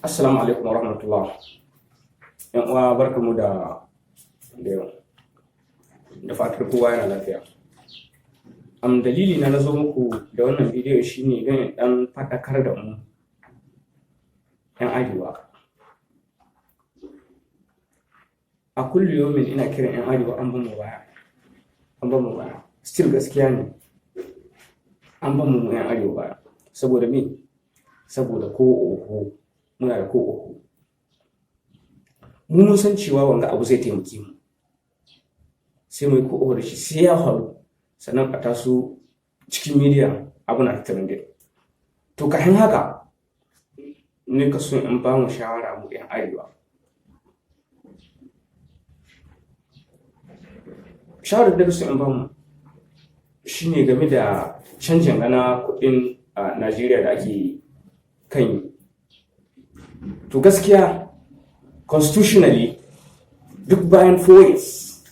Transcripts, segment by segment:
Assalamu alaikum warahmatullah. ‘Yan uwa, barkamu da yau. Da fatar kowa yana lafiya. Dalili na zo muku da wannan bidiyo shine don in ɗan faɗakar da mu ‘yan arewa. A kulli yaumin ina kiran ‘yan arewa an bar mu baya. An bar mu baya. Still gaskiya ne. An bar mu ‘yan arewa baya. Saboda me? Saboda ko oho, muna da ko oho. Mu mun san cewa wanga abu zai taimake mu. Sai mu yi ko oho da shi, sai ya faru sannan a taso cikin media abu na trending. To, kafin haka ne ka so in ba mu shawara mu ‘yan arewa. Shawarar da so in ba mu shine game da canjin gana kuɗin a Najeriya da ake kan yi. To, gaskiya constitutionally duk bayan 4 years,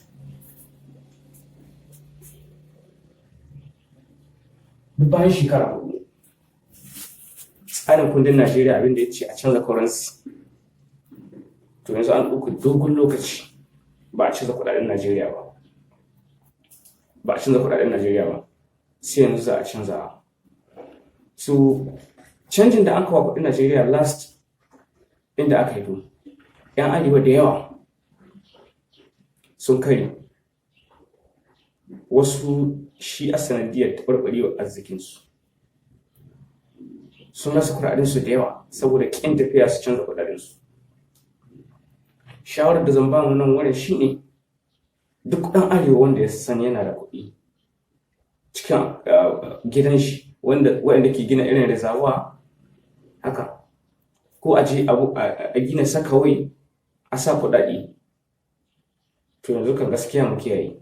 duk bayan shekara 4, tsarin kundin Najeriya abin da ya ce a canza currency. To, yanzu an ɗauki dogon lokaci ba a canza kuɗaɗen Najeriya ba. Ba a canza kuɗaɗen Najeriya ba. Sai yanzu za a canza. So canjin da an kawo kuɗin Najeriya last inda aka yi, ‘yan arewa da yawa sun kare, wasu shi a sanadiyar taɓarɓarewar arzikinsu, sun rasa kuɗaɗensu da yawa saboda ƙin tafiya su canza kuɗaɗensu. Shawarar da zan ba mu nan wurin shine duk ɗan arewa wanda ya san yana da kuɗi cikin gidan shi, wanda waɗanda ke gina irin reservoir haka, ko a je a gina soakaway a sa kuɗaɗe, to yanzu kan gaskiya mu kiyaye.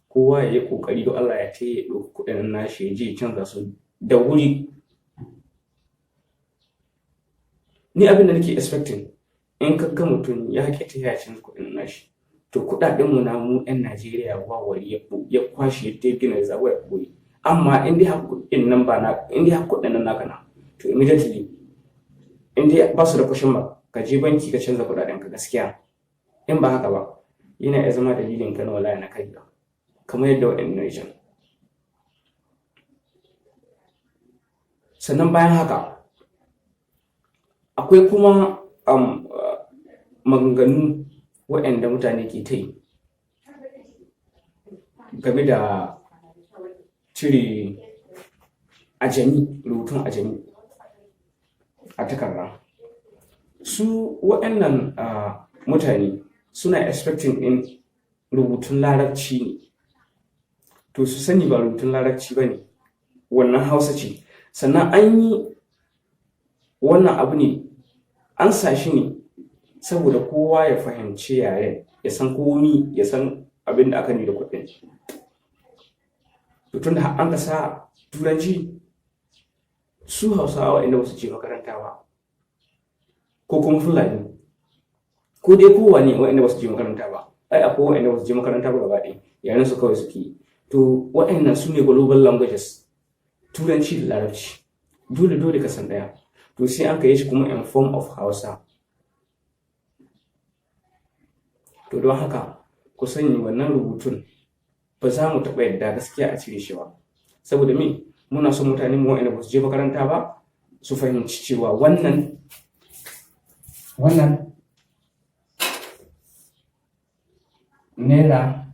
Kowa ya yi ƙoƙari don Allah ya tai ya ɗauki kuɗin nashi ya je ya canza su da wuri. Ni abin da nake expecting, in ka ga mutum ya ƙi tafiya ya canza kuɗin nashi, to kuɗaɗen mu na mu 'yan Najeriya wawari ya kwashe ya gina reservoir ya ɓoye. Amma in dai har kuɗin nan ba na, in dai har kuɗin nan naka na, to immediately in dai ba su da question mark, ka je banki ka canza kuɗaɗen ka. Gaskiya in ba haka ba, yana iya zama dalilin ka na wallahi na karyewa kamar yadda waɗannan can. Sannan bayan haka akwai kuma maganganu waɗanda mutane ke ta yi game da cire ajami, rubutun ajami a takarda. Su waɗannan mutane suna expecting ɗin rubutun Larabci ne. To, su sani ba rubutun Larabci ba ne wannan, Hausa ce. Sannan an yi wannan abu ne, an sa shi ne saboda kowa ya fahimci yaren, ya san komi, ya san abin da aka da kuɗin. To, tunda an ka sa Turanci, su Hausawa waɗanda ba su je makaranta ba, ko kuma Fulani, ko dai kowane waɗanda ba su je makaranta ba, ai akwai waɗanda ba su je makaranta ba, gaba ɗaya yaren su kawai suke yi. To, waɗannan su ne global languages, Turanci da Larabci, dole dole ka san ɗaya. To, sai an ka yi shi kuma in form of Hausa. To, don haka ku sani wannan rubutun ba za mu taɓa yadda gaskiya a cire shi ba. Saboda me? Muna son mutane mu waɗanda ba su je makaranta ba su fahimci cewa wannan naira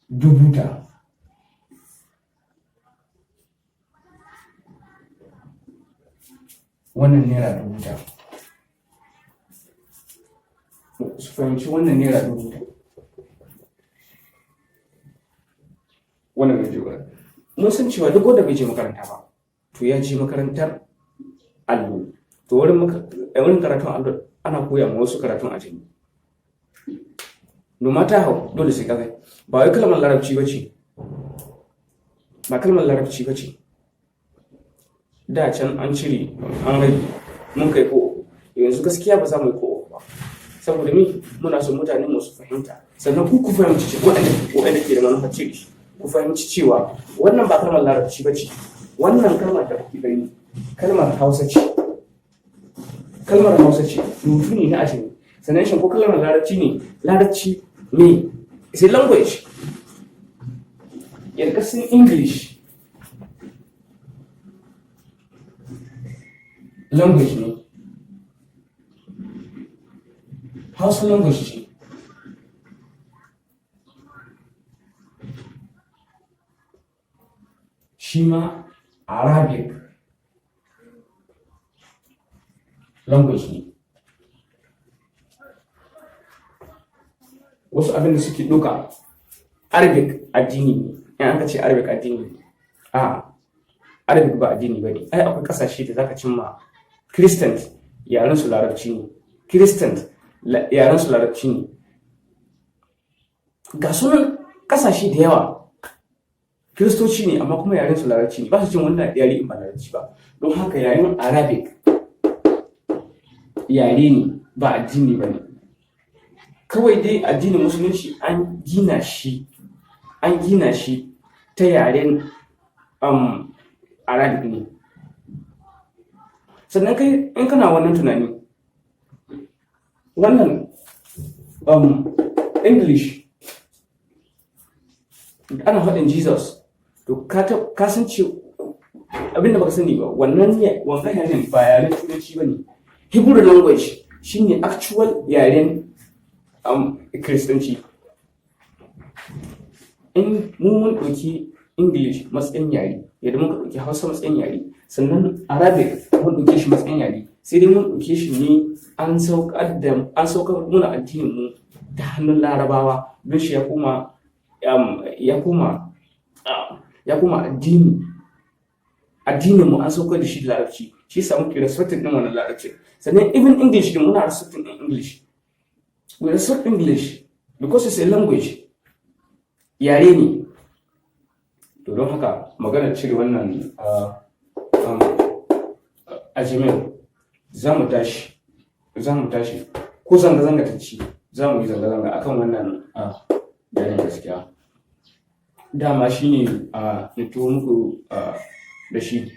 dubu ta. Wannan naira dubu ta. Su fahimci wannan naira dubu ta. Wannan bai je ba. Mun san cewa duk wanda bai je makaranta ba, to ya je makarantar allo. To, wurin karatun allo ana koya ma wasu karatun ajami. No matter how, dole sai ka kai. Ba wai kalmar Larabci ba ce. Ba kalmar Larabci ba ce. Da can an cire, an rage, mun kai ko uku. Yanzu gaskiya ba za mu yi ko uku ba. Saboda me? Muna son mutanen mu su fahimta. Sannan ku fahimci waɗanda ke da manufar cire shi. Ku fahimci cewa wannan ba kalmar Larabci ba ce. Wannan kalmar da kuke gani Kalmar Hausa ce, kalmar Hausa ce, rubutu ne na ajami. Sannan shin ko kalmar Larabci ne? Larabci ne, it's a language. Yadda kasan English language ne, Hausa language ce. Shi ma Arabic language ne. Wasu abin da suke ɗauka, Arabic addini ne. In aka ce Arabic addini ne, a Arabic ba addini ba ne. Ai akwai ƙasashe da zaka cimma Christian, yaren su Larabci ne. Christian, yaren su Larabci ne. Ga sunan ƙasashe da yawa, Kiristoci ne, amma kuma yaren su Larabci ne, ba su jin wannan yare in ba Larabci ba. Don haka yaren Arabic yare ne, ba addini ba ne. Kawai dai addinin Musulunci an gina shi ta yaren Arabic ne. Sannan kai in kana wannan tunani, wannan English ana faɗin Jesus, to ka san ce abinda baka sani ba, wannan wanga yaren ba yaren Turanci ba ne. Hebrew language shine actual yaren Kiristanci. In mu mun ɗauki English matsayin yare, yadda muka ɗauki Hausa matsayin yare, sannan Arabic mun ɗauke shi matsayin yare, sai dai mun ɗauke shi ne an saukar muna addinin mu ta hannun Larabawa, don shi ya koma addini. Addinin mu an saukar da shi da Larabci, shi yasa muke respecting din wannan Larabci. Sannan even English din, muna respecting din English. We respect English because it's a language, yare ne. To don haka maganar cire wannan ajimin, za mu tashi ko zanga-zanga ta ci, za mu yi zanga-zanga akan wannan yaren. Gaskiya dama shine na tuwo muku da shi.